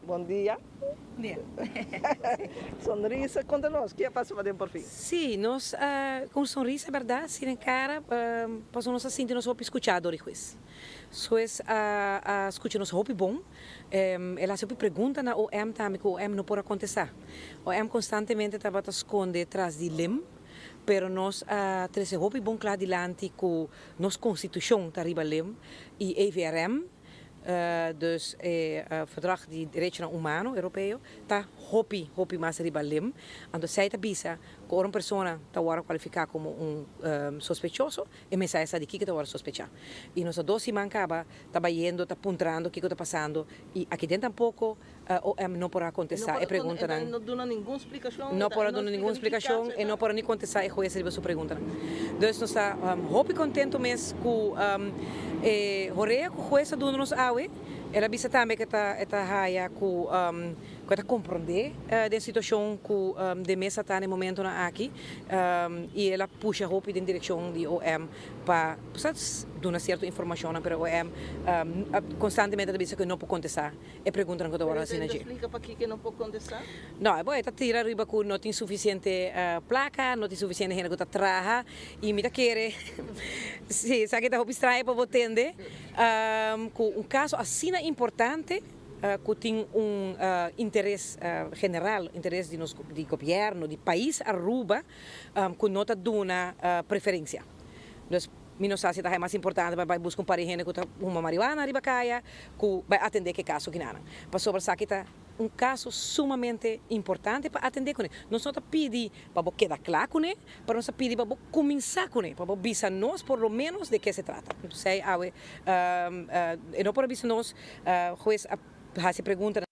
Bon dia. Dia. Sonrisa, konta nos, ke a pasa paden porfin? Sí, nos ku un sonrisa bèrdat, sin e kara, pasobra nos a sinti nos hopi skuchá dor di hues. Hues a skucha nos hopi bon, el a hasi hopi pregunta na OM tambe ku OM no por a kontestá. OM konstantemente tabata skonde tras di lem, pero nos a trese hopi bon kla dilanti ku nos konstitushon ta riba lem i EVRM, dus e Verdrag di Derechonan Humano Europeo, ta hopi, hopi mas riba lem. Anto esei ta bisa ku ora un persona ta wòrdu kualifiká komo un sospechoso, e mester sa di kiko ta wòrdu sospechá. I nos a dos siman kaba ta bayendo, ta puntrando kiko ta pasando i aki den tampoko OM no por a kontestá e preguntanan. E no duna ningun splikashon. No por a duna ningun splikashon, e no por a ni kontestá e hues riba su preguntanan. Dus nos ta hopi kontentu mes ku e horea ku hues a duna nos awe. El a bisa tambe ku e ta haya ku ku e ta komprondé den situashon ku de mesa ta na e momentonan aki i el a pusha hopi den direkshon di OM pa duna sierto informashonnan, pero OM konstantemente ta bisa ku e no por kontestá e preguntanan ku ta wòrdu hasi na dje. Pero e ta splika pakiko e no por kontestá? No, e ta tira riba ku no tin sufisiente plaka, no tin sufisiente hende ku ta traha i mi ta kere, si, esaki ta hopi straño pa bo tende, ku un kaso asina importante ku tin un interes general, interes di nos di gobièrnu, di pais Aruba, ku no ta duna preferensia. Dus mi no sa si ta haña mas importante pa bai buska un par di hende ku ta huma marihuana riba kaya ku bai atendé ku e kaso kinanan. Pasobra esaki ta un kaso sumamente importante pa atendé kuné. Nos no ta pidi pa bo keda kla kuné, pero nos ta pidi pa bo kuminsá kuné, pa bo bisa nos por lo ménos de ke se trata. Entonces awe e no por a bisa nos, hues a hasi preguntanan.